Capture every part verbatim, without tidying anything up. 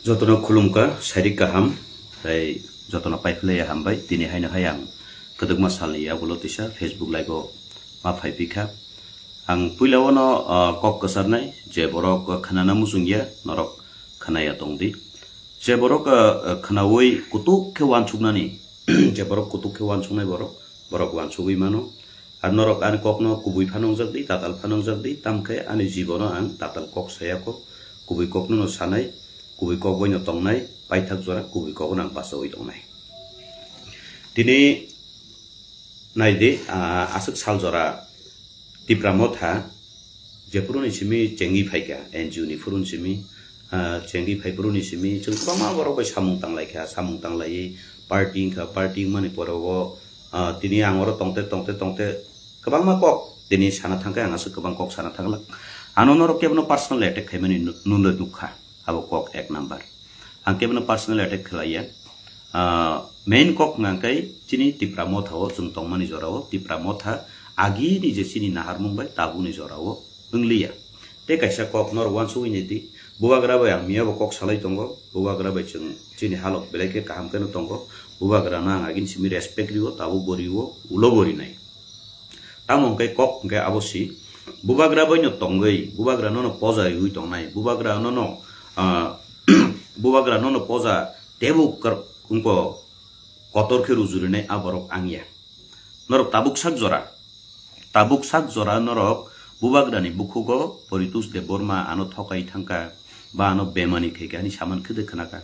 Jotono khulumkha, sairik kaham, tei jotono paiphlaiya hambai. Tini haino hai ang kwdwkma salni yagulo tisa Facebook live-o ma phaipikha. Ang puilao no, ah, kok kwcharnai, je borok khnana muchungya, norok khnaya tongdi. Je borok, ah, khnaui kutuk khe uansuknani, je borok kutuk khe uansuknai borok, borok uansugui mano. Ar norok ani kokno kubui phano wngjak di, tatal phano wngjak di, tamkhe ani jibono ang tatal kok saya kho, kubui kokno no sanai, kubui kok bai no tongnai, paithak jora kubui kokno ang bachaui tongnai. Tini nai di, ah, aswk sal jora Tipra Motha, jephuru ni simi chengwi phaikha, N G O ni phuru ni simi, ah, chengwi phai phuru ni simi, chwng kwbangma borok bai samung tanglaikha, samung tanglaiwi party wngkha, party wngmani pore o, ah, tini ang oro tongte, tongte, tongte kwbangma kok tini sana thangkhe, ang aswk kwbang kok sana thanglak. Ano norok kebono personal attack khaimani nu-, nunle nukha, abo kok ek number. Ang kebono personal attack khlaiya. Ah, main kok hwnkha khe chini Tipra Motha o chwng tongmani jora o, Tipra Motha agini je chini naharmung bai tabukni jora o wngliya. Tei kaisa kok norok uansugui nai di, Bubagra bai ang miyabo kok salai tongo, Bubagra bai chwng chini halok belai khe kaham kheno tongo, Bubagra no ang agini simi respect rio, tabuk bo rio, ulo bo rinai. Tamo hwnkhe kok hwnkhe abo si, Bubagra bai no tongwi, Bubagra no no poja riui tongnai, Bubagra no no, ah, Bubagra no no poja tebuk kar-, wngkho kotor khe rujurinai a borok wngya. Norok tabuk sak jora, tabuk sak jora norok Bubagrani bukhugo Poritos Debbarma ano thokai thangkha, ba ano bemani khaikha hwnwi samani khwdwk khnakha.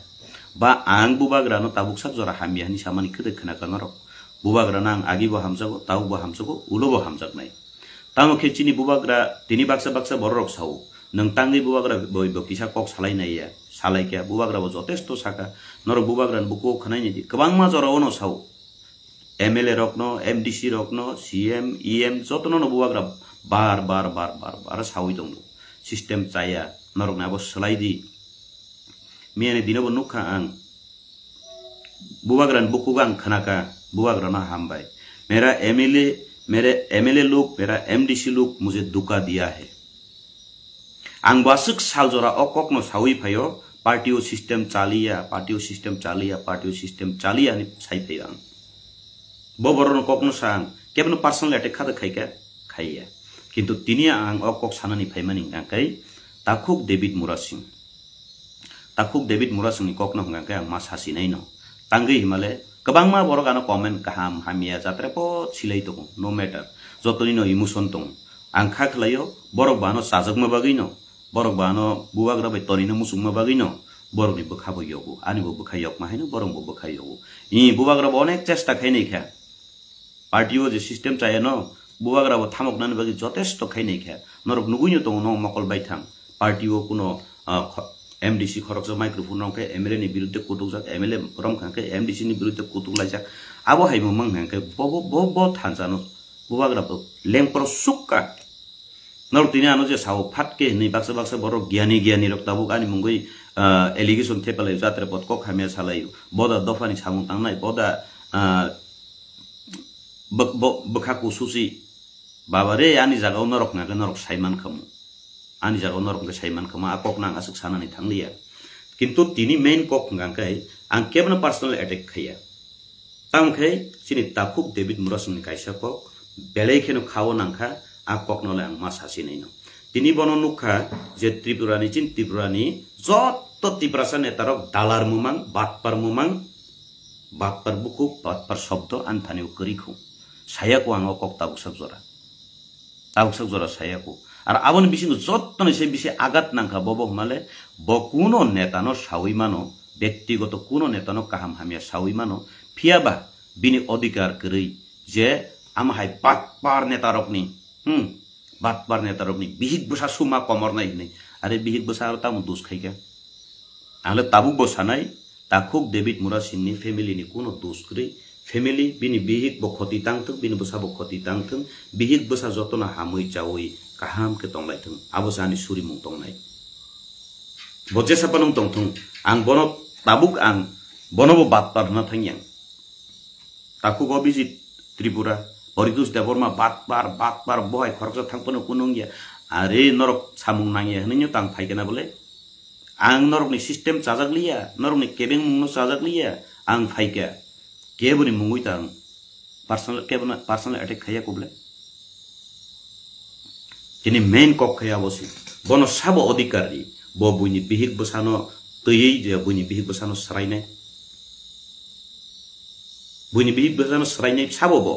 Ba ang Bubagrano tabuk sak jora hamya hwnwi samani khwdwk khnakha norok. Bubagrano ang agibo hamjago, tabukbo hamjago, ulobo hamjaknai. Tamo khe chini Bubagra tini baksa baksa bororok sao, nwng tangwi Bubagra bai bo kisa kok salai naiya, salaikha, Bubagra bo jotesto sakha, norok Bubagrani bukhugo khwnai nai di, kwbangma jorao no sao. M L A rokno, M D C rokno, C M, E M jotono no Bubagra bar bar bar bar bar sawi tongo. System chaya, norokni abo swlai di. Miyani dino bo nukha ang. Bubagrani bukhugo ang khnakha, Bubagrano hambai. Mera M L A, mere M L A log, mera M D C log mujhe dhuka diya hai. Ang bo aswk sal jora o kokno sawi phaio, party o system chaliya, party o system chaliya, party o system chaliya hwnwi sai phaio ang. Bo borokno kokno sa ang, kebono personal attack kha da khaikha, khaiya. Kintu tini ang o kok sanani phaimani hwnkha khe takhuk David Murasing. Takhuk David Murasingni kokno hwnkha khe ang ma sasinai no. Tangwi himale kwbangma borok ano comment kaham hamya jatra pot silai tongo, no matter. Jotoni no emotion tongo. Ang kha khlaio, borok bo ano chajakma bagwi no, borok bo ano Bubagra bai tonina muchungma bagwi no, borokni bwkha bo yogo, ani bo bwkha yokma haino borok bo bwkha yogo. I Bubagra bo onek chesta khainai kha. Party o je system chayano, Bubagra bo thamoknani bagwi jotesto khainai kha. Norok nugui no tongo, no mokol baithang. Party o kuno, ah, kho-, M D C khoroksa microphone rok khe M L A ni birudde kutukjak, M L A rom kha khe M D C ni birudde kutuk laijak. Abo hai bo mang hang khe bo, bo, bo, bo thansa no Bubagra bo lengpro sukka. Norok tini ano je sao phat khe hinwi baksa baksa borok giyani giyani rok tabuk ani mungwi, ah, allegation thepalaio, jatre pot kok hamya salaio. Boda dophani samung tangnai, boda, ah, bwk-, bo-, bwkha kususi. Baba re, ani jagao norok hwnkha khe norok sai man khamu. Ani jagao norok hwnkhe sai man khamu, a kokno ang aswk sanani thangliya. Kintu tini main kok hwnkha khe ang kebono personal attack khaiya. Tamo khe chini takhuk David Murasingni kaisa kok belai kheno khao nangkha, a kokno le ang ma sasinai no. Tini bono nukha je Tripura ni, chini Tripura ni jotto Tiprasa neta rok dalar mumang, batpar mumang, batpar bukhuk, batpar shobdo ani thani o kwrwi khu. Saya kho ang o kok tabuk sak jora. Tabuk sak jora saya kho. Ar aboni bisingo jottoni se bisi agat nangkha bobo hwnmale, bo kuno netano sawi mano, bektigoto kuno netano kaham hamya sawi mano, phiyaba bini odhikar kwrwi je ama hai batpar netarokni, hmm, batpar netarokni bihik bwsa suma komornai hwnwi. Are bihik bwsa aro tamo dos khaikha? Ang le tabuk bo sanai, takhuk David Murasingni family ni kuno dos kwrwi. Family, bini bihik bo khoti tang thung, bini bwsa bo khoti tang thung, bihik bwsa jotono hamwi chawi kaham khe tong lai thung. Abo se ani surimung tongnai. Bo jesa phano wng tong thung, ang bono tabuk ang bono bo batpar hwnna thang yang. Takhuk Abhijit Tripura, Poritos Debbarma batpar, batpar, bo hai khoroksa thang phano kuno wng ya. Are norok samung nang ya hwnwi no tang phai khe na bole? Ang norokni system chajak liya, norokni kebengmungno chajak liya, ang phaikha. Keboni mungwi ta ang personal, kebono personal attack khaiya kobole. Tini main kok khaiya abo se. Bono sabo odhikar di. Bo buini bihik bwsano twiwi je buini bihik bwsano swrainai. Buini bihik bwsano swrainai sabo bo.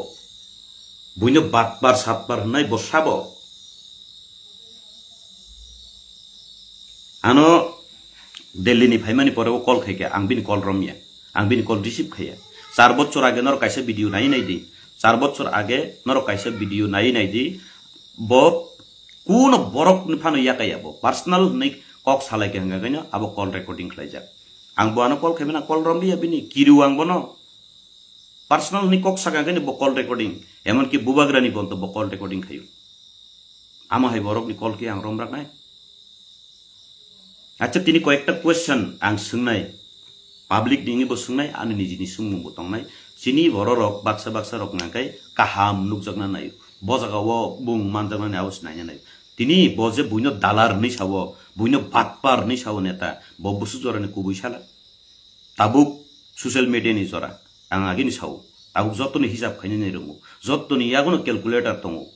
Buino batpar satpar hwnwi bo sabo. Ano Delhi ni phaimani pore o call khaikha, ang bini call romya, ang bini call receive khaiya. Char bochor age norok kaisa video nai nai di, char bochor age norok kaisa video nai nai di, bo kuno borok ni phano yakaya bo personal hwnwi kok salai kha hwnka kaino abo call recording khlaijak. Ang bo ano call khaimani call romliya bini, kiriw ang bono. Personal ni kok saka khe bo call recording, emon ki bubagra ni bonto bo call recording khayo. Amo hai borok ni call ki ang rom rak nai. Acha tini koyekta question ang swngnai, public ni bo swngnai, ani niji ni swngmung bo tongnai. Chini borok rok baksa baksa rok nangkai kaham nukjakna nai. Bo jaga o bung manjakna nai, abo se naina nai. Tini bo je buino dalar ni sawo, buino batpar ni sawo neta, bo busu jora ni kubui sala. Tabuk social media ni jora, ang agini sao, tabuk jotoni hisab khainani rongo, jotoni yagono calculator tongo.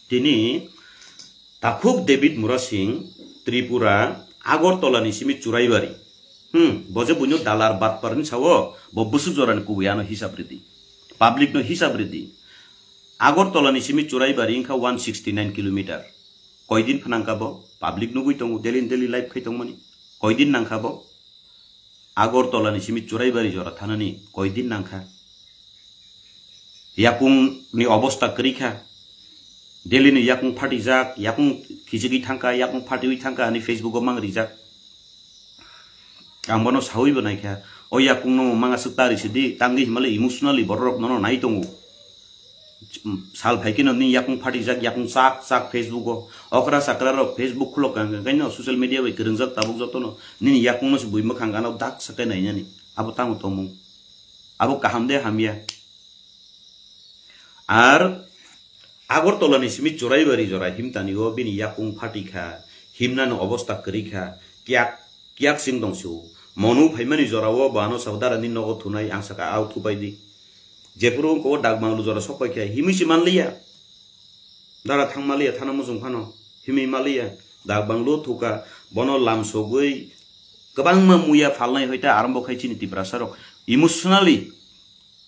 Tini takhuk David Murasing, Tripura, Agartala ni simi Churaibari. Hmm, bo je buino dalar batpar ni sao, bo busuk jora ni kubui ano hisab ridi. Public no hisab ridi. Agartala ni simi Churaibari wngkha one sixty nine kilometer. Koidin phanangkha bo, public nugui tongo, daily daily live khai tongmani. Koidin nangkha bo? Agartala ni simi Churaibari jora thanani koidin nangkha. Yakung ni obosta kwrwi kha. Delhi ni yakung phatijak, yakung khichigwi thangkha, yakung phatiwi thangkha, ani Facebook o mang rijak. Ang bono sawi bo naikha. O yakung no manga swk tari sidi, tangwi himale emotionally borok nono nai tongo. Sal phai khe no ni yakung phatijak, yakung chak chak Facebook o. Okra chakra rok Facebook khulok kang kang kaino social media bai kwrwngjak tabuk jotono. Nini yakung no se bui mwkhang gana dak sakai nainani. Abo tamo tongmung. Abo kaham de hamya. Ar Agartala ni simi Churaibari jora himtani o bini yakung phatikha, himnani obosta kwrwi kha, kiyak kiyak sing tong sio. Monu phaimani jora o bo ano sabo dara ni nogo thunai ang saka au thupai di. Jephuru wngkha o dak banglu jora sok paikha himwi se manliya. Dara thang maliya thana muchung phano himwi maliya. Dak banglu thuka bono lam sogwi kwbangma muya phalnai hoita arambo khai chini Tiprasa rok emotionally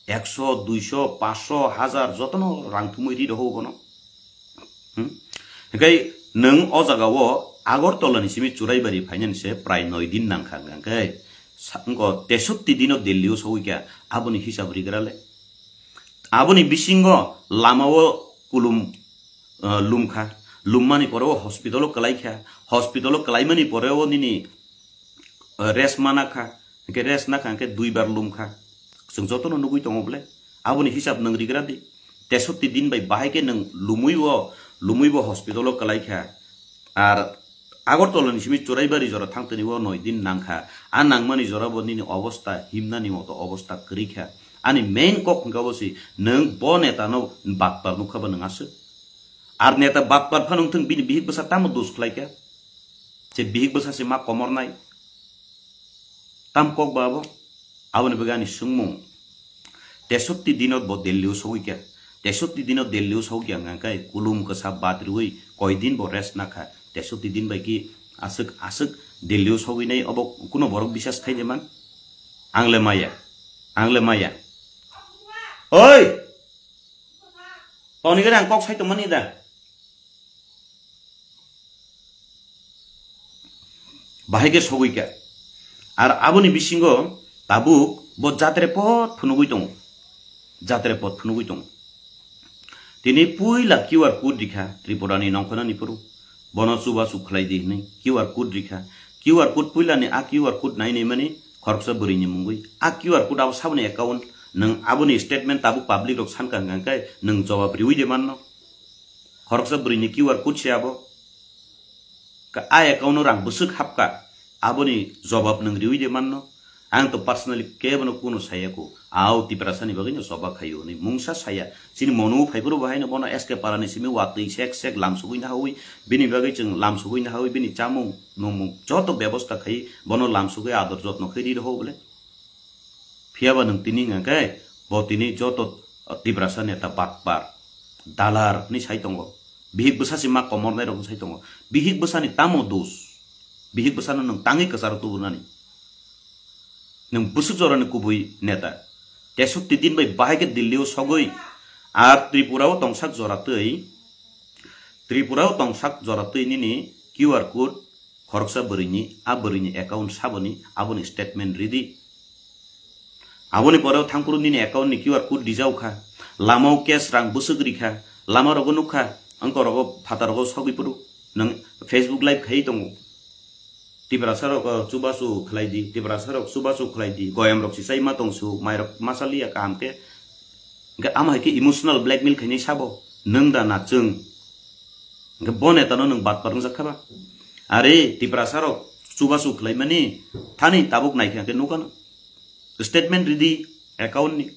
ekso, duiso, paanso, hajar jotono rang thumwi ri rohor bono. Hmm? Hinkhe nwng o jaga o Agartala ni simi Churaibari phainani se prai noi din nangkha hwnkhe sa-, wngkha tesotti dino Delhi o sogwi kha, aboni hisab rigra le. Aboni bisingo lama o kulum, eh, lumkha, lummani pore o hospital o kwlaikha, hospital o kwlaimani pore o nini, eh, rest mana kha, hwnkhe rest nakha hwnkhe duibar lumkha. Chwng jotono nugui tongo bole. Aboni hisab nwng rigra di. Tesotti din bai bahai khe nwng lumui bo, lumui bo hospital o kwlaikha. Ar Agartala ni simi Churaibari jora thangtani o noi din nangkha. A nangmani jora bo nini obosta himnani moto obosta kwrwi kha. Ani main kok hwnkha bo si nwng bo neta no batpar nukha ba nwng aswk. Ar neta batpar phano wngthung bini bihik bwsa tamo dos khlaikha. Je bihik bwsa se ma komornai. Tam kok ba abo? Aboni bagwi ani swngmung. Tesotti dinot bo Delhi o sogwi kha. Tesotti dinot Delhi o sogwi kha hwnkha khe kulum kwsa bat rwui koi din bo rest nakha. Tesotti din bai ki aswk aswk Delhi o sogwi nai obo kuno borok bisas khai de man? Ang le maya. Ang le maya. Oi! Toni gari ang kok sai tongmani da. Bahai khe sogwi kha. Ar aboni bisingo tabuk bo jatre pot phunugwi tongo. Jatre pot phunugwi tongo. Tini puila Q R code rikha Tripura ni nongkhornani phuru. Bono chubachu khlai di hwnwi Q R code rikha. Q R code puilani a Q R code nai nai mani khoroksa bwrwini mungwi. A Q R code abo saboni account, nwng aboni statement tabuk public rok sankha hwnkha khe nwng jawab riwi de manno. Khoroksa bwrwini Q R code se abo. Ka-, a account o rang bwswk hapkha, aboni jobab nwng riwi de manno. Ang to personally kebono kuno saya ko. Au Tiprasa ni bagwi no choba khayo ni mungsa saya. Chini mono phaiphuru bahai no bono S K Para ni simi watwi sek sek lam sugwi na hawi. Bini bagwi chwng lam sugwi na hawi, bini chamung numung joto bebosta khai bono lam sugwi ador jotno khai ri rw bole. Phiya ba nwng tini hwnka khe bo tini joto, uh, Tiprasa neta batpar, dalar ni sai tongo. Bihik bwsa si ma komor nai rok sai tongo. Bihik bwsa ni tamo dos? Bihik bwsa no nwng tangwi kwcharo tubunani. Nwng bwswk jorani kubui neta. Tesukti din bai bahai khe Delhi o sogwi. Ar Tripura o tongsak jora twi, Tripura o tongsak jora twi nini Q R code khoroksa bwrwini, a bwrwini account saboni, aboni statement ridi. Aboni pore o thangphuru nini account ni Q R code rijao kha, lama o cash rang bwswk rikha, lama rogo nukha, wngkor rogo phatar rogo sogwi phuru nwng Facebook live khai tongo. Tiprasa rok, uh, chubachu khlai di, Tiprasa rok chubachu khlai di, goyam rok si chai ma tong su, mai rok ma chaliya kaham khe. Hwnkhe ama hai khe emotional blackmail khainai sabo, nwng da na chwng? Hwnkhe bo neta no nwng batpar wngjak kha ba? Are Tiprasa rok chubachu khlai mani thani tabuk nai kha khe nukha no. Statement ridi account ni.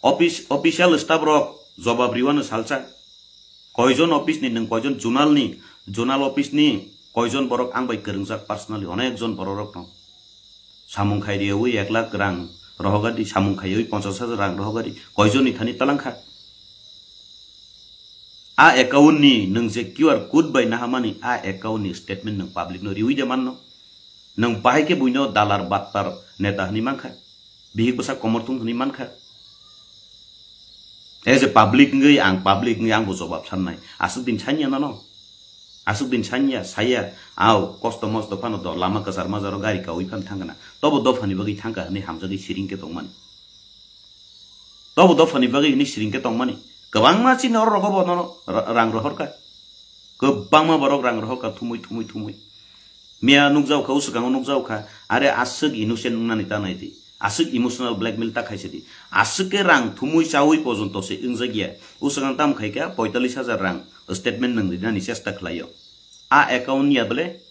Office, official staff rok jobab riwano salsa. Koijon office ni, nwng koijon zonal ni, zonal office ni koijon borok ang bai kwrwngjak personally, onek jon borok rok no. Samung khai riyawi ek lakh rang rohogadi, samung khaiwi ponchas hajar rang rohogadi, koijon ni thani talangkha. A account ni nwng je Q R code bai nahamani, a account ni statement nwng public no riwi de manno. Nwng bahai khe buino dalar battar neta hwnwi mankha, bihik bwsa komorthung hwnwi mankha. As a public wngwi ang, public wngwi ang bo jobab sannai. Aswk din sanya nano. Aswk din sanya, saya, au, kosto mosto phano do, lama kwchar majaro gari kaui phan thangkana. Tobo dophani bagwi thangka hwnwi hamjagwi siring khe tongmani. Tobo dophani bagwi hwnwi siring khe tongmani. Kwbangma chini oro rogo bo nono ra-, rang rohorkha. Kwbangma borok rang rohorkha thumui, thumui, thumui. Miya nukjao kha, uswkango nukjao kha. Are aswk innocent wngnani ta nai di. Aswk emotional blackmail ta khaisa di. Aswk khe rang thumui chaui pojonto se wngjak ya. Uswkang tam khai kha poitallis hajar rang statement nwng rinani chesta khlaio. A account ya bole?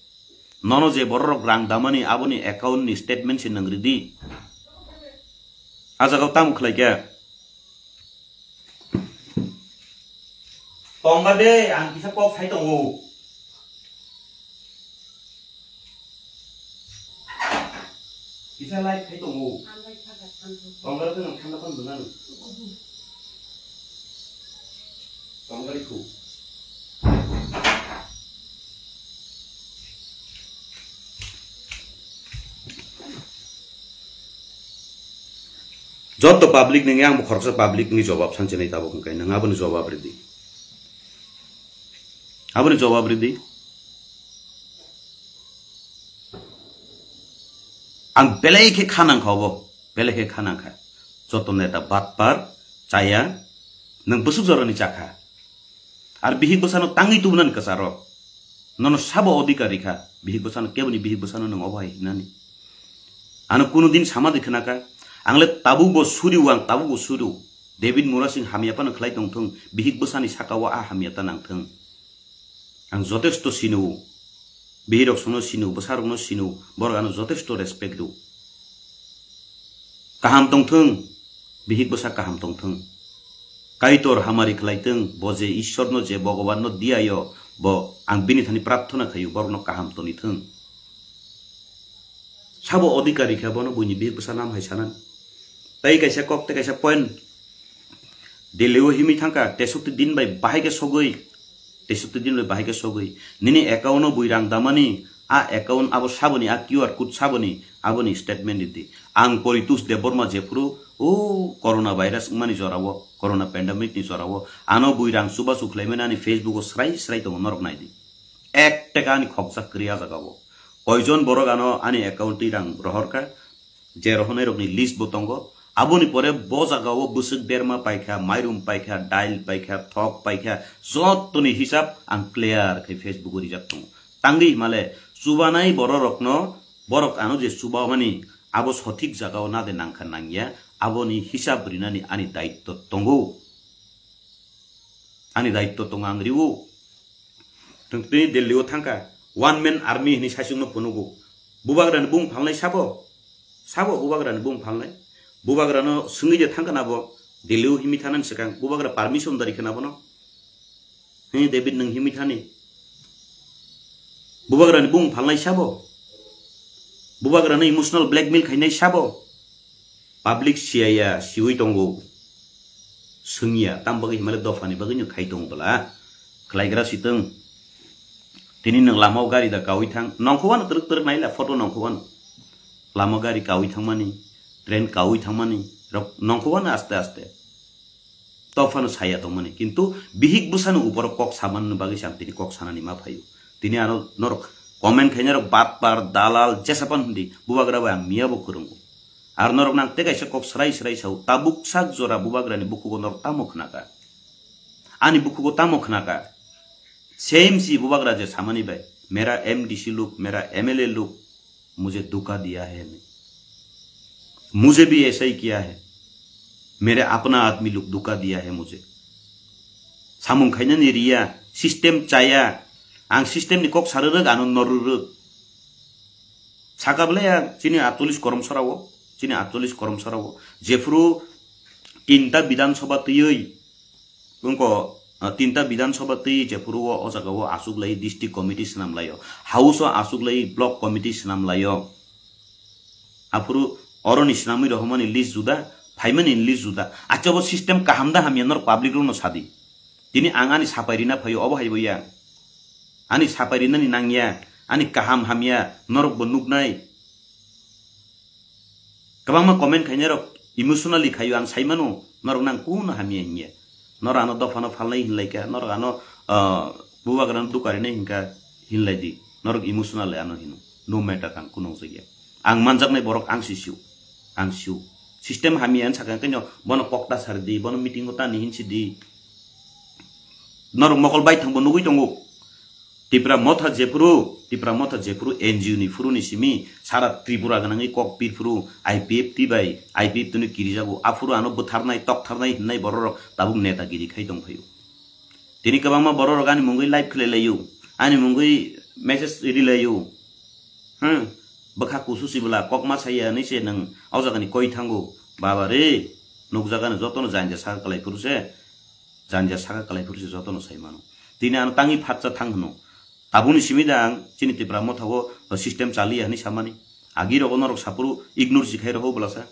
Nono je bororok rang damani aboni account ni statement se nwng ridi. A jaga o tamo khlai khe? Tongba de, ang kisa kok sai tongo. Kisa light khai tongo. Tongba de nang thanda pan dona. Tongba de khu. Joto public nini, ang bo khoroksa public ni jobab sanchini tabuk hwnkhe nwng aboni jobab ridi. Aboni jobab ridi. Ang belai khe khanang kha obo, belai khe khanang kha. Joto neta batpar, chaya, nwng bwswk jorani chakha. Ar bihik bwsano tangwi tubunani kwcharo. Nono sabo odhikar rikha, bihik bwsano, keboni bihik bwsano nwng obo hai hinani. Ano kuno din sama de khwnakha, ang le tabuk bo suriu, ang tabuk bo suriu. David Murasing hamya phano khlai tongthung, bihik bwsani saka o a hamya ta nangthung. Ang jotesto sinio, bihirok sono sinio, bwsarokno sinio, borok ano jotesto respect rio. Kaham tongthung, bihik bwsa kaham tongthung. Kaitor hamari khlaithung, bo je Ishwarno, je Bhagwanno diyayo, bo ang bini thani prarthana khaio, borokno kaham tonithung. Sabo odhikar rikha bono buini bihik bwsa nam hai sanan. Tei kaisa kok, tei kaisa point. Delhi o himwi thangkha, tesukti din bai bahai khe sogwi, tesukti din bai bahai khe sogwi. Nini account o bui rang damani, a account abo saboni, a Q R code saboni, aboni statement ridi. Ang Poritos Debbarma jephuru, o corona virus wngmani jorao, corona pandemic ni jorao, ano bui rang chubachu khlaimani ani Facebook o srai srai tongo, norok naidi. Ek teka ani khokjak kwrwi a jaga o. Koijon borok ano ani account twi rang rohorkha, je rohornai rokni list bo tongo. Aboni pore bo jaga o bwswk derma paikha, mairum paikha, dail paikha, thok paikha, jottoni hisab ang clear khe Facebook o rijak tongo. Tangwi himale chubanai bororokno, borok ano je chubamani abo sothik jaga o nade nangkha nangya, aboni hisab rinani ani daitto tongo. Ani daitto tongo ang riwo. Tongtwi Delhi o thangkha, one man army hinwi saichungno phunugo. Bubagrani bung phalnai sabo, Sabo bubagrani bung phalnai. Bubagrano swngwi de thangkha nabo, Delhi-o himwi thanani swkang bubagra permission dari khe nabono. He David, nwng himwi thani? Bubagrani bung phalnai sabo? Bubagrano emotional blackmail khainai sabo? Public siyaya, siwi tongo. Swngya, tam bagwi himale dophani bagwino khai tongo bwla. Khlaigra sitwng. Tini nwng lamao gari da kawi thang. Nongkhowano twrwk twrwk naila photo nongkhowano. Lama gari kawi thangmani, train kawi thangmani, rok nongkhowano aste aste. Tophano saya tongmani. Kintu bihik bwsano uporo kok samanni bagwi se ang tini kok sanani ma phaio. Tini ano norok comment khainai rok batpar, dalal, jesapan hindi, bubagra bai ang miya bo kwrwngo. Ar norok nang tei kaisa kok srai srai sao, tabuk sak jora bubagrani bukhugo norok tamo khnaka? Ani bukhugo tamo khnaka? Same si bubagra je samani bai, mera M D C lok, mera M L A lok, mujhe dhuka diya hai, mujhe bhi aisa hi kiya hai, mere apna admi lok dhuka diya hai mujhe. Samung khainani riya, system chaya, ang system ni kok sarwrwk, ano norwrwk. Saka bwlai ya chini atcholish koromsarao, chini atcholish koromsarao, jephuru tinta Bidhan Sabha twiwi, wngko, ah, tinta Bidhan Sabha twi jephuru o, o jaga o aswk lai district committee swnam laio, house o aswk lai block committee swnam laio. Aphuru oroni swnamwi rohormani list juda, phaimani list juda. Acha bo system kaham da hamya norok public rokno sadi. Tini ang ani sapai rina phaio, obo hai bo ya. Ani sapai rinani nangya, ani kaham hamya norok bo nuknai. Kwbangma comment khainai rok emotionally khaio, ang sai mano norok nang kuno hamya hinya. Norok ano dophano phalnai hinlai kha, norok ano, ah, bubagrano dukarinai hinka hinlai di. Norok emotionally ano hino. No matter, ang kuno wngjak ya. Ang manjaknai borok ang si sio. Ang sio. System hamya hin sakha khe no bono kokta sar di, bono meeting o tani hin si di. Norok mokol bai thangbo nugui tongo. Tipra Motha jephuru, Tipra Motha jephuru N G O ni phuru ni simi sara Tripura gwnangwi kok pirphuru I P F T bai, I P F T no kirijago, aphuru ano bwtharnai, toktharnai hinnai bororok tabuk netagiri khai tongphaio. Tini kwbangma bororok ani mungwi live khlai laio, ani mungwi message ri laio. Hmm, bwkha kusu sibwla kokma saya hinwi se nwng o jagani koi thango. Baba re, nukjagano jotono janja saka kwlai phuru se. Janja saka kwlai phuru se jotono sai mano. Tini ano tangwi phatsa thang hwno. Tabukni simi da ang chini Tipra Motha o system chaliya hinwi samani. Agi rogo norok saphuru ignore si khai roho bwlasa.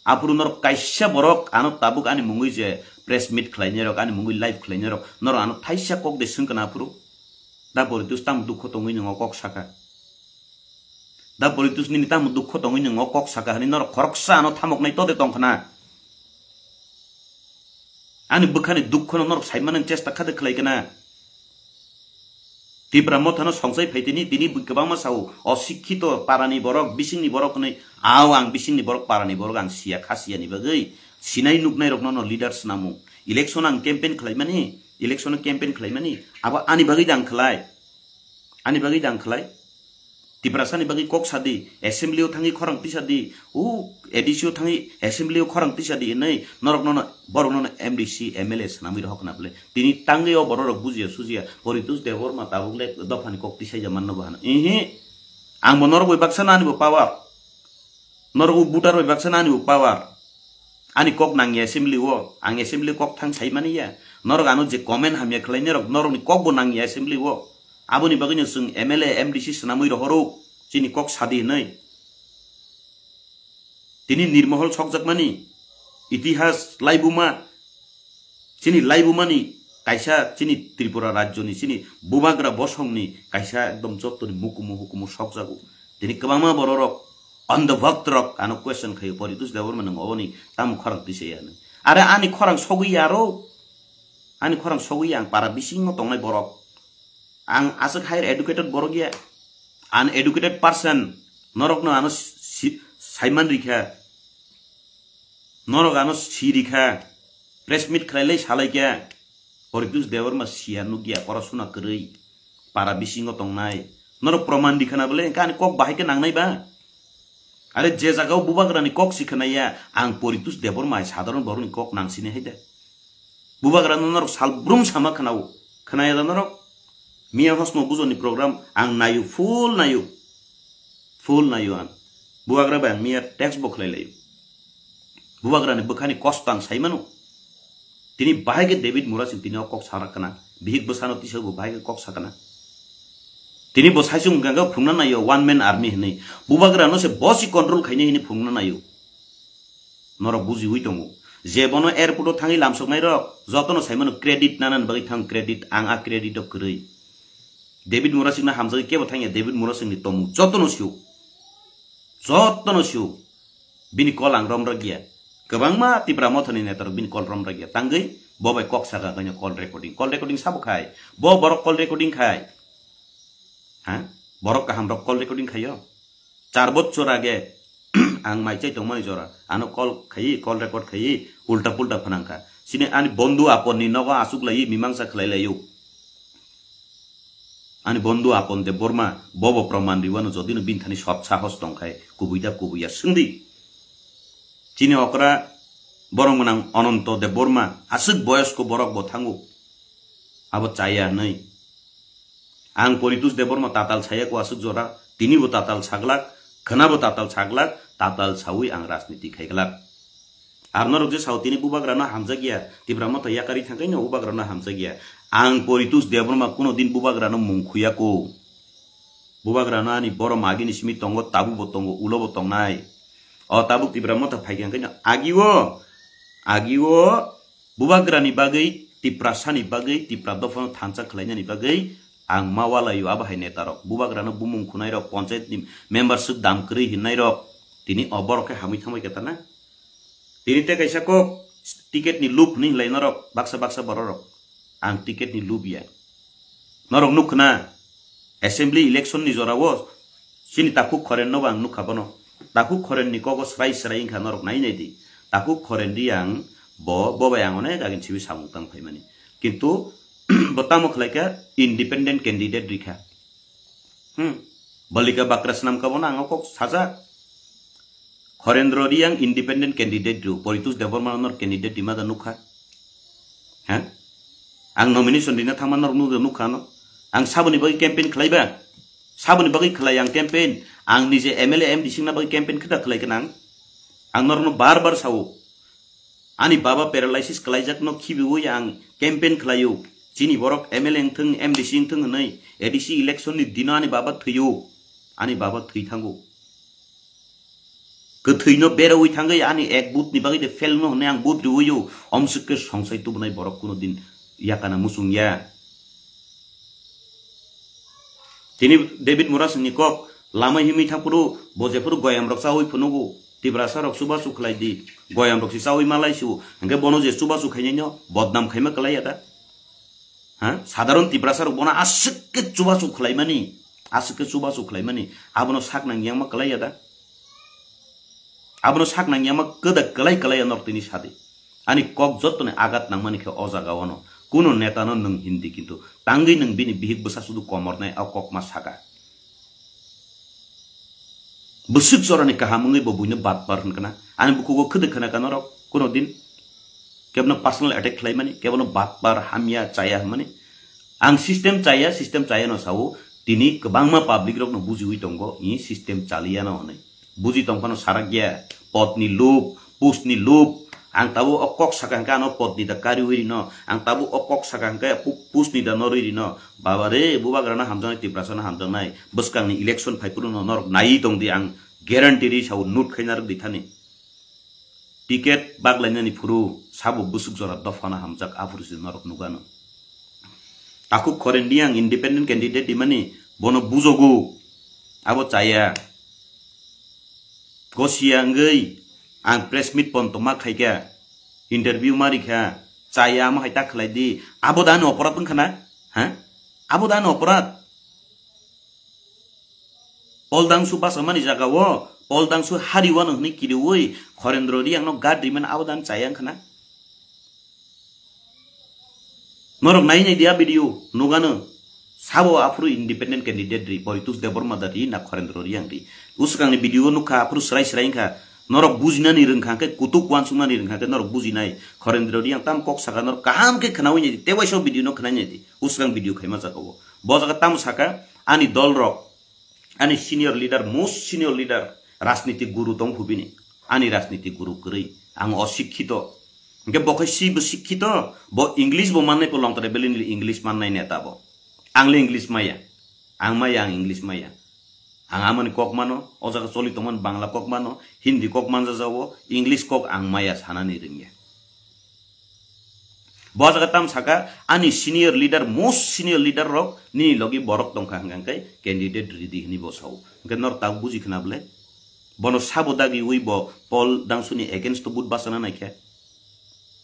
Aphuru norok kaisa borok ano tabuk ani mungwi je press meet khlainai rok, ani mungwi live khlainai rok, norok ano thaisa kok de swngkana aphuru. Da Boritus tamo dukho tongwi nwngo kok saka. Da Boritus nini tamo dukho tongwi nwngo kok saka hinwi norok khoroksa ano thamoknai tode tongkhana. Ani bwkhani dukhono norok saimani chesta khade khlai kana. Tipra Mothano songchai phaitini, tini bui kwbangma sao, osikhito parani borok, bisingni borok hwnwi, ao ang bisingni borok, parani borok ang siya, kha siyani bagwi, sinai nuknai rokno no leader swnamo. Election ang campaign khlaimani, election campaign khlaimani, abo ani bagwi da ang khlai. Ani bagwi da ang khlai. Tiprasani bagwi kok sadi, assembly o thangwi khorang tisadi, o A D C o thangwi assembly o khorang tisadi hinwi norok nono, borok nono M D C, M L A swnamwi rohor khna bwle. Tini tangwi o borok rok bujiya sujiya, Poritus Debbarma tabuk le dophani kok tisaija manno bo hano. Ihi, ang bo norok bai baksa no ani bo power. Norok bo voter bai baksa no ani bo power. Ani kok nangya assembly o, ang assembly o kok thang sai mani ya. Norok ano je comment hamya khlai norok, norokni kok bo nangya assembly o. Aboni bagwino chwng M L A, M D C swnamwi rohoro, chini kok sadi hinwi. Tini nirmohol sokjakmani, itihas laibuma, chini laibumani kaisa chini Tripura rajyoni, chini bubagra bosongni kaisa ekdom jottoni mukumu hukumu sokjago. Tini kwbangma bororok, on the vote rok ano question khaio, Poritus Debbarma nwng oboni tamo khorang tisaya hinwi. Are ani khorang sogwi ya aro, ani khorang sogwi ya, ang para bisingo tongnai borok. Ang aswk higher educated borok ya, uneducated person, norokno ano si-, saiman rikha, norok ano si rikha, press meet khlailai salaikha, Poritus Debbarma siya nukya, porosuna kwrwi, para bisingo tongnai, norok proman rikha na bole, hwnkhe ani kok bahai khe nangnai ba? Are je jagao bubagrani kok si khwnaya, ang Poritus Debbarma hai sadharon borokni kok nang sini hai de. Bubagrano norok salbrum sama khwnao. Khwnaya da norok? Miya hosno bujoni program ang nayo, full nayo. Full nayo ang. Bubagra bai ang miya text bo khlai laio. Bubagrani bwkhani kosto ang sai mano. Tini bahai khe David Murasing tini o kok sarak kana. Bihik bwsano tisa bo bahai khe kok sakana. Tini bo saisung hwnkha khe phungna naio one man army hinwi. Bubagrano se bosi control khainai hinwi phungna naio. Norok bujiwi tongo. Je bono airport o thangwi lamsoknai rok jotono sai mano credit nanani bagwi thang credit ang a credit o kwrwi. David Murasing no hamjagwi kebo thangya David Murasing ni tomung jotono sio. Jotono sio. Bini call ang rom rwgya. Kwbangma Tipra Mothani netarok bini call rom rwgya. Tangwi bo bai kok saka kanya call recording. Call recording sabo khai. Bo borok call recording khai. Ha? Borok kaham rok call recording khaio. Char bochor age ang mai chai tongmani jora. Ano call khai, call record khai, ulta pulta phanangkha. Sini ani bondhu apon ni nogo asuk lai mimangsa khlai laio. Ani bondhu Apon Debbarma bobo proman riwano jodi no bini thani sot sahos tongkhai kubui da kubui ya swngdi. Chini okra borok mwnang Ananto Debbarma aswk boyosko borok bo thango. Abo chaya hwnwi. Ang Poritus Debbarma tatal saya ko aswk jora, tini bo tatal saglak, khwna bo tatal saglak, tatal sawi ang rajniti khaiglak. Ar norok je sao tini bubagrano hamjakya, Tipra Motha yakari thangkaino bubagrano hamjakya. Ang Poritus Debbarma kuno din bubagrano mung khuyako. Bubagrano ani borom agini simi tongo, tabu bo tongo, ulo bo tongnai. O tabuk Tipra Motha phaikha hwnkhe no agio, agio bubagrani bagwi, Tiprasani bagwi, Tipra dophano thansa khlainani bagwi ang ma walaio abo hai netarok. Bubagrano bumung khunairok, ponchayatni member swk dam kwrwi hinnairok tini o borok khe hamwi thangbai khe tana. Tini tei kaisa kok ticket ni lup hinwi hinlai norok baksa baksa bororok. Ang ticket ni lup ya. Norok nuk khna assembly election ni jora o chini takhuk khoren no bo ang nukha bono. Takhuk khoren ni kogo srai srai wngkha norok nai nai di. Takhuk khoren di ang bo, bo bai ang onek agin sibi samung tang phaimani. Kintu bo tamo khlai kha independent candidate rikha. Hmm. Balika bakra swnam ka bono ang kok sajak. Khorendro Riang independent candidate ru, Poritus Debbarma nor candidate rima da nukha. Ha? Ang nomination rina thangma nor nuk nukha no. Ang saboni bagwi campaign khlaiba. Saboni bagwi khlai ang campaign. Ang nije M L A M D C na bagwi campaign khita khlai kanang. Ang norno bar bar sao. Ani baba paralysis khlaijakno khibiwi ang campaign khlaio. Chini borok M L A wngthung, M D C wngthung hwnwi A D C election ni dino ani baba thwio. Ani baba thwi thango. Kwthwino berawi thangwi ani ek vote ni bagwi de fail no hwnwi ang vote riwio. Omswk khe songsai tubunai borok kuno din yakana muchung ya. Tini David Murasing ni kok lama himwi thangphuru bo jephuru goyam rok chawi phunugo. Tiprasa rok chubachu khlai di. Goyam rok se chawi malai su. Hwnkhe bono je chubachu khainai no bodnam khaima kwlai ya da. Ha? Sadharon Tiprasa rok bono aswk khe chubachu khlai mani. Aswk khe chubachu khlai mani. Abono sak nang yang ma kwlai ya da. Abono sak nang yang ma kwda kwlai kwlai ya norok tini sadi. Ani kok jottoni agat nangmani khe o jaga ono. Kuno neta no nwng hindi kintu tangwi nwng bini bihik bwsa sudu komornai o kok ma saka. Bwswk jorani kaham wngwi bo buino batpar hwnkha na. Ani bukhugo khwdwk khna ka norok kuno din. Kebono personal attack khlaimani, kebono batpar hamya chaya hwnmani. Ang system chaya, system chaya no sao, tini kwbangma public rokno bujiwi tongo, i system chaliya no hwnwi. Buji tongphano sarakya, potni lup, postni lup. Ang tabuk o kok saka hwnkhe ano potni da kariwi rino, ang tabuk o kok saka hwnkhe pu-, postni da norwi rino. Baba re, bubagrano hamjaknai, Tiprasano hamjaknai, bwskangni election phaiphuru no norok naiwi tongdi, ang guarantee ri sao, note khaina rwk di thani. Ticket baglainani phuru sabo bwswk jora dophano hamjak aphuru se norok nukgano. Takhuk Khoren Reang independent candidate imani bono bujogo abo chaya. Gosiya wngwi ang press meet ponto ma khaikha, interview ma rikha, chaya amo hai ta khlai di. Abo da ani oporad wngkha na? Ha? Abo da ani oporad? Poldangsu basa mani jaga o, Poldangsu hari wano hwnwi kiriwi Khorendro Reang no guard rimani abo dan chaya wngkha na? Norok nai nai dia video nugano. Sabo aphuru independent candidate ri, Poritus Debbarma da ri na Khorendro Reang ri. Usukangni video o nukha aphuru srai srai wngkha. Norok bujinani rwngkha khe kutuk wansuknani rwngkha khe norok bujinai. Khorendro Reang tam kok saka norok kaham khe khnawi nai di. Tewaisa video no khnai nai di. Usukang video khaima jaga o. Bo jaga tamo saka ani dol rok. Ani senior leader, most senior leader, Rajnitik guru tong phu bini. Ani rajnitik guru kwrwi. Ang osikkito. Hwnkhe bo khai si bo sikkito, bo English bo mannai po longtare belini English mannai neta bo. Ang le English maya. Ang maya, ang English maya. Ang amani kok mano, o jaga choli tongmani Bangla kok mano, Hindi kok manjajao, English kok ang maya sanani rwngya. Bo jaga tam saka, ani senior leader, most senior leader rok nini logi borok tongkha hwnkha hwnkhe candidate ridi hwnwi bo sao. Hwnkhe norok tabuk buji khna bwle? Bono sabo dagiwi bo Paul Dangsuni against o vote bachana naikha.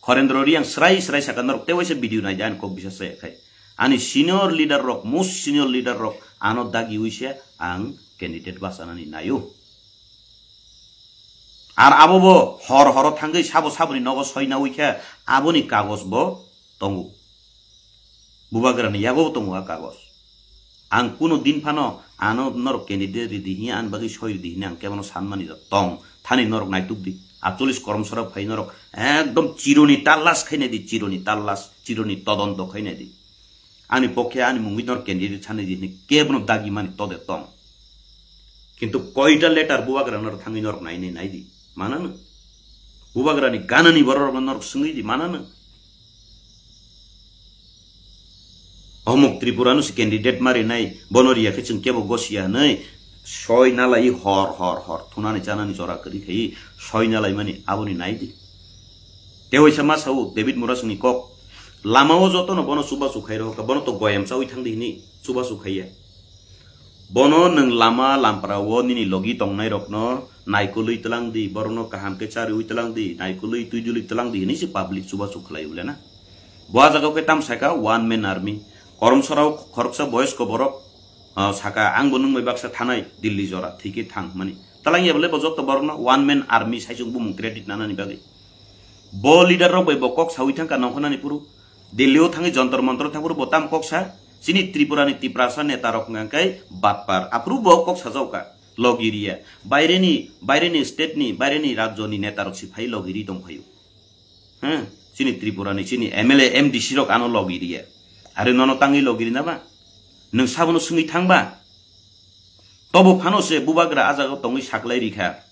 Khorendro Riang srai srai saka norok tewaisa video naidi ani kok bisa saya khai. Ani senior leader rok, most senior leader rok ano dagiwi se ang candidate bachanani naio. Ar abo bo hor horo thangwi sabo saboni nogo soina wi khe aboni kagos bo tongo. Bubagrani yago tongo a kagos. Ang kuno din phano ano norok candidate ridi hiya ani bagwi soi ridi hini ang kebono sanmani tong thani norok naituk di. Atcholis koromsora phai norok ekdom chironi tallas khainai di, chironi tallas, chironi todonto khainai di. Ani pokhe ani mungwi norok candidate sanai di hini kebono dagi mani tode tong. Kintu koita letter bubagra norok thangwi norok nainai naidi. Manano? Bubagrani ganani borok norok swngwi di, manano? Omuk Tripura no se candidate mari nai, bono riya khe chwng kebo gosiya hwnwi soi nalai hor hor hor thunani chanani jora kwrwi khai soi nalai mani aboni nai di. Tewaisa ma sao David Murasingni kok, lama o joto no bono chubachu khai rohor kha, bono to goyam chawi thang di hini chubachu khaiya. Bono nwng lama lampra o nini logi tongnai rokno naikolwi tlang di, borokno kaham khe chariwi tlang di, naikolwi twi dulwi tlang di hwnwi se public chubachu khlai ule na. Bo a jaga khe tam saka one man army. Koromsora o khoroksa boyosko borok, ah, saka ang bo nwng bai baksa thanai Delhi jora thwi khe thang hwnmani. Talang ya bole bo joto borokno one man army sai chwng bumung credit nanani bagwi. Bo leader rok bai bo kok sawi thangkha nongkhornani phuru. Delhi o thangwi Jantar Mantar thang phuru bo tam kok sa. Chini Tripura ni Tiprasa neta rok hwnkha khe batpar. Aphuru bo kok sajao kha. Logiriya. Baireni, baireni state ni, baireni rajyo ni neta rok si phai logiri tong phaio. He? Chini Tripura ni, chini M L A, M D C rok ano logiriya. Are nono tangwi logiri na ba? Nwng sabono swngwi thang ba? Tobo phano se bubagra a jaga tongwi saklai rikha.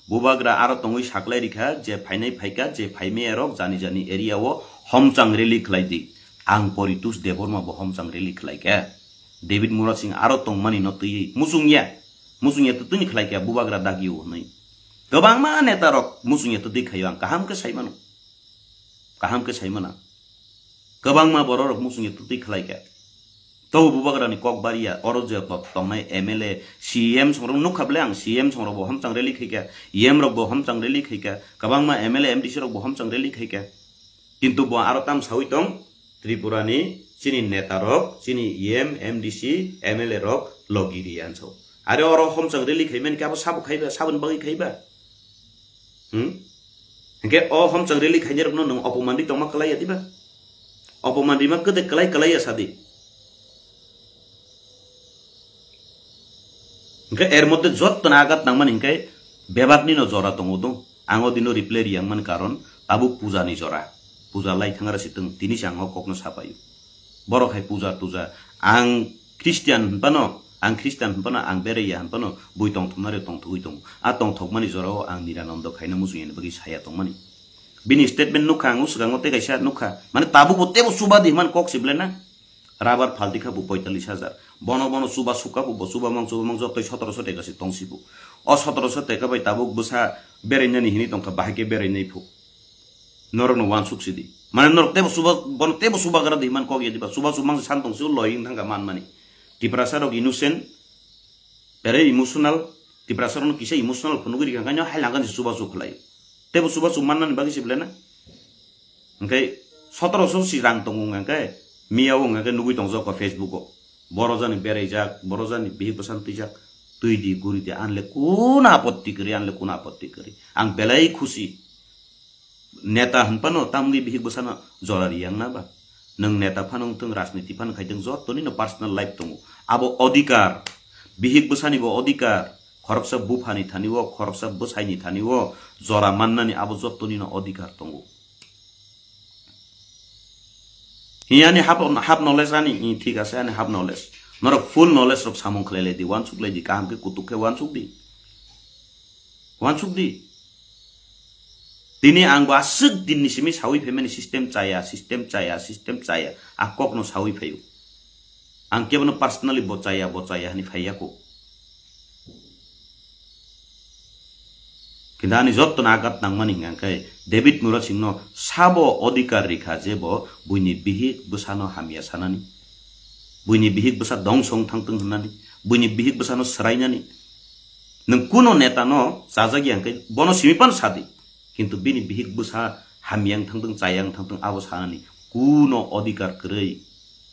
Bubagra aro tongwi saklai rikha je phainai phaikha, je phaimaya rok jani jani area o homchang rally khlai di. Ang Poritus Debbarma bo homchang rally khlai kha. David Murasing aro tongmani no twiwi muchungya. Muchungya twtwini khlai kha bubagra dagi o hwnwi. Kwbangma neta rok muchungya twtwi khaio ang kaham khe sai mano. Kaham khe sai mano. Kwbangma borok rok muchungya twtwi khlai kha. Tobo bubagrani kok bariya, oro je to-, tongnai M L A, C M songrok nukha ble ang C M songrok bo homchang rally khaikha, E M rok bo homchang rally khaikha, kwbangma M L A, M D C rok bo homchang rally khaikha. Kintu bo aro tam sawi tong, Tripura ni chini neta rok, chini E M, M D C, M L A rok logiri ansau. Are oro homchang rally khaimani khe abo sabo khaiba, saboni bagwi khaiba. Hmm? Hingke o homchang rally khainai rokno nwng opoman ri tongma kwlai ya diba? Opoman rima kwdek kwlai kwlai ya sadi. Hingke er moddhe jottoni agat nangmani hingke bebak nino jora tongo do. Ang o dino reply riyang mani karon tabuk puja ni jora. Puja lai thangra sitwng tini se ang o kokno sapaio. Borok hai puja tuja. Ang Christian hinphano, ang Christian hinphano, ang beraiya hinphano, bui tongthoknari tongthogwi tongo. A tongthokmani jorao ang Nirananda khaina muchungya ni bagwi saya tongmani. Bini statement nukha ang, o swkango tei kaisa nukha. Mane tabukbo teibo chuba di hwnmani kok se belai na. Rabar phalti kha bo poitallis hajar. Bono bono chuba sukha bo, bo chuba mang chuba mang jotoi sotoroso teka se tong si bo. O sotoroso teka bai tabuk bwsa berainani hinwi tongkha, bahai khe berainai phu. Norokno wansuk sidi. Mane norok teibo chuba, bono teibo chubagra di hwnmani kok ya diba. Chuba chumang se san tong si o loi wng thangkha manmani. Tiprasa rok innocent, very emotional. Tiprasa rokno kisa emotional phunugwi rikha, hwnkhai no hai langkha ni chuba chu khlai. Teibo chuba chu mannani bagwi se belai na. Hingke sotoroso si rang tongo hingke miya o hingke nugwi tongjak o Facebook o. Boro jani beraijak, boro jani bihik bwsan twijak, twi di guri di anle kuna apotti kwrwi, anle kuna apotti kwrwi. Ang belai khusi. Neta hinphano tamni bihik bwsano jora riyang na ba? Nwng neta phano wngthung, rajniti phano khaithung, jotoni no personal life tongo. Abo odhikar, bihik bwsani bo odhikar, khoroksa buphani thani o, khoroksa bwsaini thani o jora mannani abo jotoni no odhikar tongo. Hi ani half, half knowledge ani, i thik ase ani half knowledge. Norok full knowledge rok samung khlai lai di, wansuk lai di, kaham khe kutuk khe wansuk di. Wansuk di. Tini ang bo aswk din ni simi sawi phaimani system chaya, system chaya, system chaya. A kokno sawi phaio. Ang kebono personally bo chaya, bo chaya hani phaiya ko. Kintu ani jotto no agat nangmani hwnkha khe David Murasing no sabo odhikar rikha je bo buini bihik bwsano hamya sanani, buini bihik bwsa dongso wng thangtwng hwnani, buini bihik bwsano swrainani. Nwng kuno neta no chajak ya hwnkhe bono simi phano sadi, kintu bini bihik bwsa hamya wng thangtwng, chaya wng thangtwng abo sanani kuno odhikar kwrwi.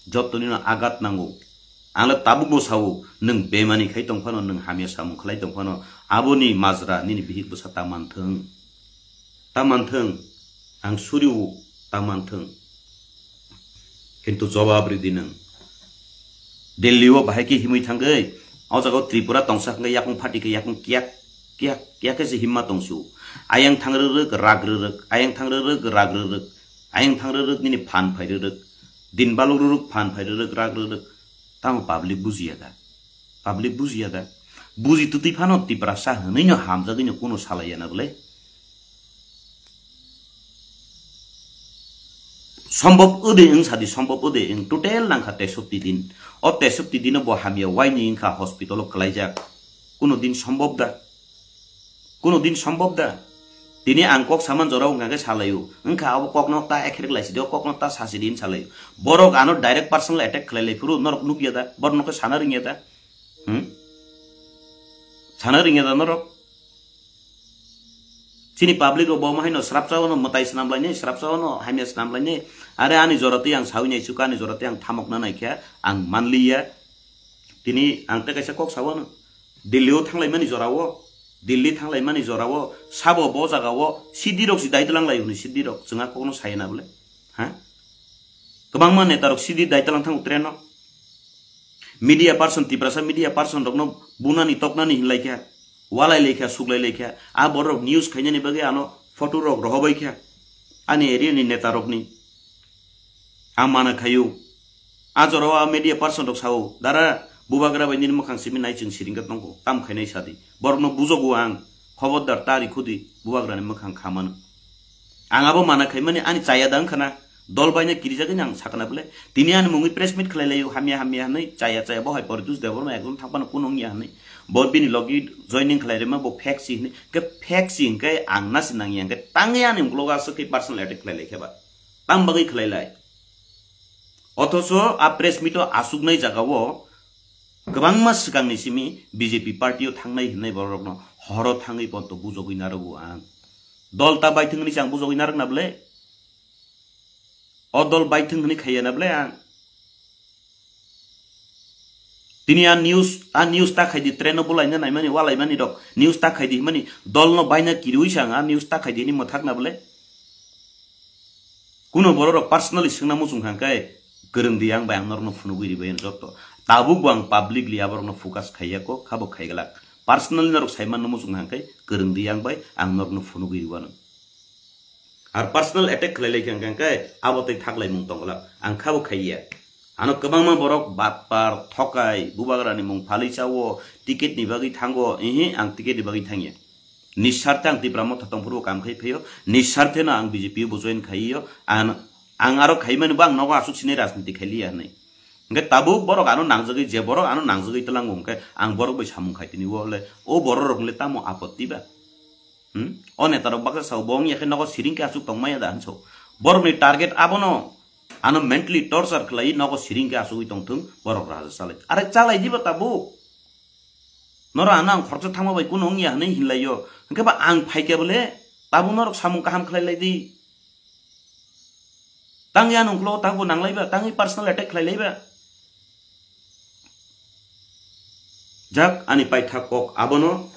Jotto nino agat nango. Ang le tabuk bo sao, nwng bemani khai tong phano, nwng hamya samung khlai tong phano, aboni majra nini bihik bwsa ta manthwng. Ta manthwng, ang suriwo ta manthwng. Kintu jobab ridi nwng. Delhi o bahai khe himwi thangwi, o jaga o Tripura tongsa hwnkhe yakung phati khe yakung kiyak, kiyak, kiyak khe se himma tongsu. Ayang thang rwrwk, rak rwrwk, ayang thang rwrwk, rak rwrwk, ayang thang rwrwk, nini phan phai rwrwk, din baluk rwrwk, phan phai rwrwk, rak rwrwk. Tamo public bujiya da? Public bujiya da? Buji twtwi phano Tiprasa hwnwi no hamjagwi no kuno salaiya na bwle? Sombhob ode wng sadi, sombhob ode wng, total nangkha tesopti din. O tesopti dino bo hamya waini wngkha hospital o kwlaijak. Kuno din sombhob da? Kuno din sombhob da? Tini ang kok saman jorao wngkha khe salaio. Wngkha abo kokno ta ekhrek laisidi, o kokno ta sasidi hin salaio. Borok ano direct personal attack khlai lai phuru norok nukya da? Borok no khe sana ringya da? Hmm? Sana ringya da norok? Chini public rok bo haino srapsa no mwtai swnam lainai, srapsa no hamya swnam lainai. Are ani jora twi ang sawi nai chuka, ani jora twi ang thamok na nai khe ang manliya. Tini ang tei kaisa kok sawano. Delhi o thanglaimani jorao, Delhi thanglaimani jorao, sabo bo jagao C D rok si dai tlang lai hwnwi C D rok chwngha kokno saya na bole? Ha? Kwbangma neta rok C D dai tlang thango train o. Media person, Tiprasa media person rokno bunani toknani hinlai kha, walai lai kha, suklai lai kha. A borok news khainani bagwi ano photo rok rohobai kha. Ani area ni neta rokni. Ang mana khaio. A jorao a media person rok sao, "Dara, bubagra bai nini mwkhang simi nai chwng siring khe tongkho, tam khainai sadi. Borokno bujogo ang, khobordar ta rikhudi, bubagrani mwkhang kha mano." Ang abo mana khaimani ani chaya da wngkhana, dol baina kirijagwi ang sakna bole. Tini ani mungwi press meet khlai laio, hamya hamya hwnwi, chaya chaya bo hai Poritus Debbarma ekdom thangphano kuno wngya hwnwi. Bo bini logi joining khlai rima bo fake si hwnwi, khe fake si hwnkhe ang nasi nangya hwnkhe tangwi ani uklogo aswk khe personal attack khlai lai khe ba. Tam bagwi khlai lai. Othocho a press meet o aswknai jagao kwbangma swkangni simi B J P party o thangnai hwnwi borokno horo thangwi ponto bujogwi narwgo ang. Dol ta baithwng hwnwi se ang bujogwi narwkna bwle? O dol baithwng hwnwi khaiya na bwle ang? Tini a news, a news ta khaidi, train o bulaina naimani, walaimani rok news ta khaidi himani, dol no baina kiriwi se ang a news ta khaidi hini mwthakna bwle? Kuno borok rok personally swngna muchung kha khe, kwrwng di, ang bai ang norokno phunugwi ribai jotto. Tabuk bo ang publicly aborokno focus khaiya ko, khabo khaiglak. Personally norok saimanno muchung kha khe, kwrwng di, ang bai ang norokno phunugwi riwano. Ar personal attack khlai lai kha khe, abo tei thaklaimung tongglak. Ang khabo khaiya. Ano kwbangma borok batpar, thokai, bubagrani mung phalwi chao, ticket ni bagwi thango, ihi, ang ticket ni bagwi thangya. Nisarte ang Tipra Motha tongphuru kam khai phaio, nisarte no ang B J P o bo join khaiyo, ang, ang aro khaimani bo ang nogo aswk sinai rajniti khailiya hwnwi. Hwnkhe tabuk borok ano nangjagwi, je borok ano nangjagwi twlango hwnkhe ang borok bai samung khai tini o le, o borok rok le tamo apotti ba? Hmm? O neta rok baksa sao bo wngya khe nogo siring khe aswk tongmaya da hinso. Borok ni target abono, ano mentally torture khlai nogo siring khe aswkwi tongthung, borok raja chalai. Are chalai diba tabuk? Noro ano ang khoroksa thangma bai kuno wngya hwnwi hinlaio. Hwnkhe ba ang phaikhe bole tabuk norok samung kaham khlai lai di. Tangya nungklo tabuk nanglai ba, tangwi personal attack khlai lai ba. Jak ani paithak kok abono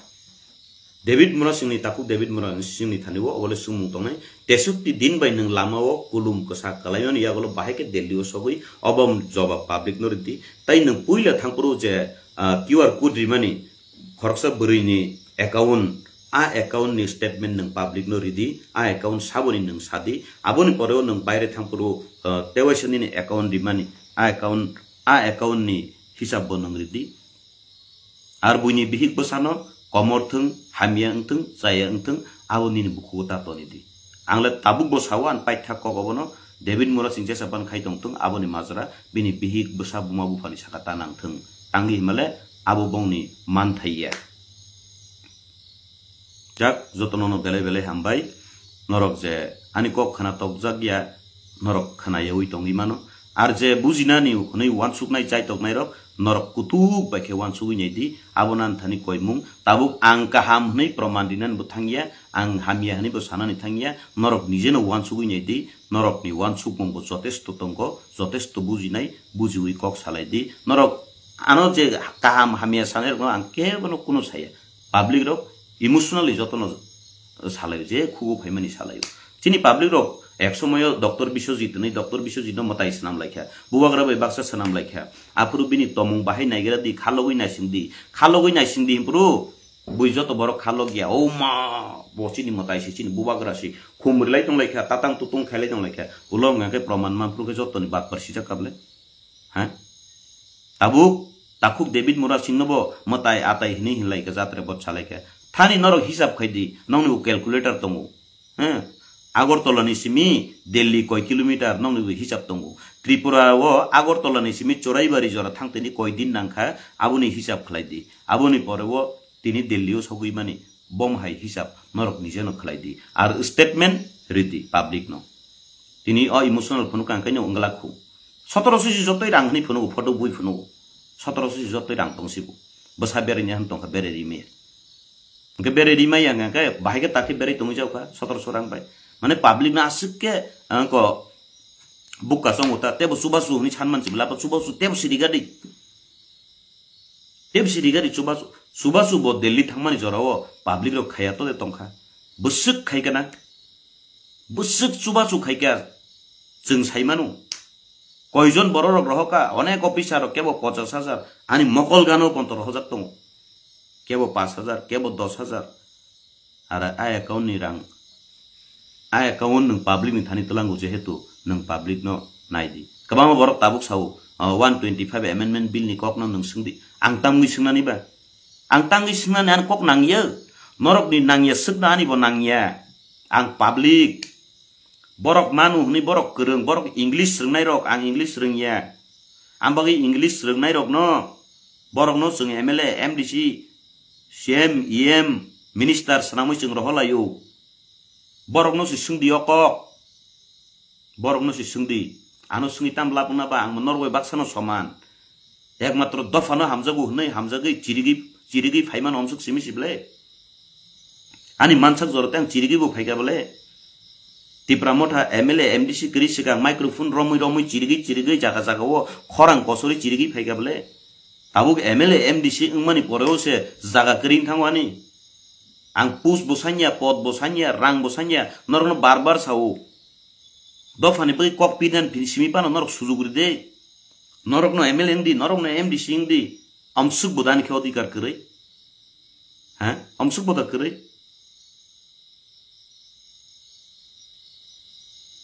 David Murasingni takhuk David Murasingni thani o obole sumung tongnai. Tesukti din bai nwng lama o kulum kwsa kalaimani yagulo bahai khe Delhi o sogwi obo jobab public no ridi. Tai nwng puila thangphuru je, ah, Q R code rimani khoroksa bwrwini account, a account ni statement nwng public no ridi, a account saboni nwng sadi, aboni pore o nwng baire thangphuru, ah, tewaisa nini account rimani, a account, a account ni hisab bo nwng ridi. Ar buini bihik bwsano Komor thung, hamya wngthung, chaya wngthung, abo nini bukhugo ta toni di. Ang le tabuk bo sao, ang paitha kok obono, David Murasing jesa ban khai tongthung, aboni majra bini bihik bwsa buma buphani saka ta nangthung. Tangwi himale abo bongni manthai ya. Jak, jotono no belai belai hambai. Norok je ani kok khna tokjak ya, norok khna yaui tongwi mano. Ar je bujinani hwnwi uansuknai chaitoknairok, norok kutuk bai khe uansugwi nai di. Abo nan thani koimung. Tabuk ang kaham hwnwi proman rinani bo thangya, ang hamya hwnwi bo sanani thangya. Norok nijeno uansugwi nai di. Norokni uansukmung bo jotesto tongo, jotesto bujinai, bujiwi kok salai di. Norok ano je kaham hamya sanairokno ang kebono kuno saya. Public rok emotionally jotono salaio, je khugo phaimani salaio. Chini public rok ek somoyo Doctor Biswajit hwnwi, Doctor Biswajit no mwtai swnam laikha, bubagra bai baksa swnam laikha. Aphuru bini tomung bahai naigra di, khalogwi naising di, khalogwi naising di himpuru bui joto borok khalogya. O ma, bo chini mwtai si, chini bubagra si, khumri lai tong laikha, tatang tutung khailai tong laikha. Ulo wngkha khe proman manphuru khe jotoni batpar sijak kable. Ha? Tabuk, takhuk David Murasing no bo mwtai atai hwnwi hinlai kha, jatre bot salai kha. Thani norok hisab khai di, nongni bo calculator tongo. Ha? Agartala ni simi Delhi koi kilometer nongni bo hisab tongo. Tripura o Agartala ni simi Choraibari jora thangtini koi din nangkha, aboni hisab khlai di. Aboni pore o tini Delhi o sogwi mani, bom hai hisab norok nijeno khlai di. Ar statement ridi public no. Tini o emotional phunuk ang kaino wngla khu. Sotoroso si jotoi rang hwnwi phunugo, photo bui phunugo. Sotoroso si jotoi rang tong sibo. Bwsa berai ni han tongkha, berai ri maya. Hwnkhe berai ri maya hwnkhe bahai khe takhe berai tongwi jaukha sotoroso rang bai. Mane public no aswk khe, ah, ko bukka chongo ta, tebo chubachu hwnwi sanman sibla, chubachu tebo sirigadi. Tebo sirigadi chubachu, chubachu bo Delhi thangmani jorao public rok khaya to de tongkha. Bwswk khai kana? Bwswk chubachu khaikha, chwng sai mano. Koijon bororok rohokha, onek officer rok kebo pochas hajar, ani mokol gano ponto rohojak tongo. Kebo pas hajar, kebo dos hajar. Ara a account ni rang, a account nwng public ni thani twlango, jehetu nwng public no nai di. Kwbangma borok tabuk sao, ah, one twenty five amendment bill ni kok no nwng swng di. Ang tamwi swngnani ba? Ang tangwi swngnani, ani kok nangya. Norokni nangya, swkna ani bo nangya. Ang public. Borok manu hwnwi borok kwrwng, borok English rwngnai rok, ang English rwngya. Ang bagwi English rwngnai rokno, borokno chwng M L A, M D C, C M, E M, minister swnamwi chwng rohorlaio. Borokno se swngdi o kok. Borokno se swngdi. Ano swngwi tam lab wngna ba, ang norok bai baksano soman. Ekmatro dophano hamjago hwnwi hamjagwi chirigwi, chirigwi phaimano omswk simi sible. Ani mansak jora tei ang chirigwi bo phaikha bole. Tipra Motha M L A, M D C kwrwi swkang microphone romwi romwi chirigwi chirigwi jaga jaga o khorang kosorwi chirigwi phaikha bole. Tabuk M L A, M D C wngmani poreo se jaga kwrwi wngthango ani. Ang post bo sanya, pod bo sanya, rang bo sanya, norokno bar bar sao. Dophani bagwi kok pinan phi simi phano norok sujuk ride. Norokno M L A wngdi, norokno M D C wngdi. Amsuk bo dani khe odhikar kwrwi. Ha? Amsuk bo da kwrwi.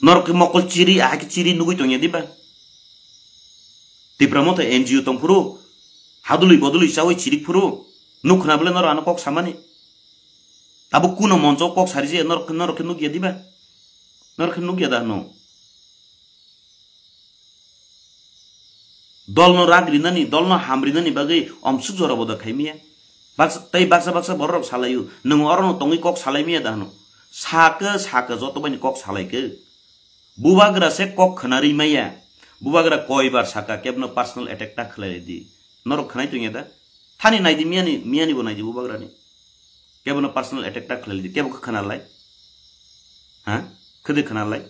Norok khe mokol chiri, aha khe chiri nugwi tongya diba? Tipra Motha N G O tongphuru, hadului bodului chawi chirik phuru, nuk khna bole norok ano kok samani. Abo kuno moncho kok sari je norok, norok khe nukya diba? Norok khe nukya da hwno? Dolno rak rinani, dolno ham rinani bagwi omsuk jora boda khaimiya. Baksa, tei baksa baksa bororok salaio, nwng orono tongwi kok salaimiya da hwno? Sakhe, sakhe joto baini kok salaikhe. Bubagra se kok khna ri maya. Bubagra koibar saka kebno personal attack ta khlai di. Norok khnai tongya da? Thani naidi miyani, miyani bo naidi bubagrani. Kebono personal attack ta khlai di, kebo khe khna lai? Ha? Khede khna lai?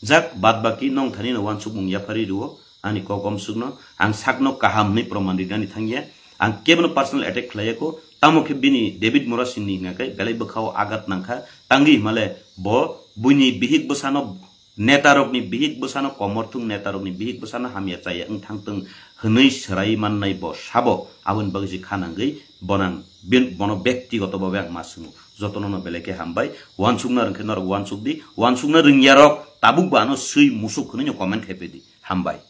Jak, bad baki nong thani no wansukmung yaphari rwo, ani kok omsukno, ang sakno kaham hwnwi proman rinani thangya, ang kebono personal attack khlaiya kho, tamo khe bini David Murasing ni hwnga khe belai bwkhao agat nangkha, tangwi himale bo buini bihik bwsano, netarokni bihik bwsano, komorthung netarokni bihik bwsano hamya chaya wng thangtwng hwnwi swrai mannai bo sabo, aboni bagwi se kha nangwi bonang bin-, bono bektigoto babe ang ma swngo, jotono no belai khe hambai, wansukna rwngkhe norok wansuk di, wansukna rwngya rok tabuk bo ano swi musuk hwnwi no comment khai pedi, hambai.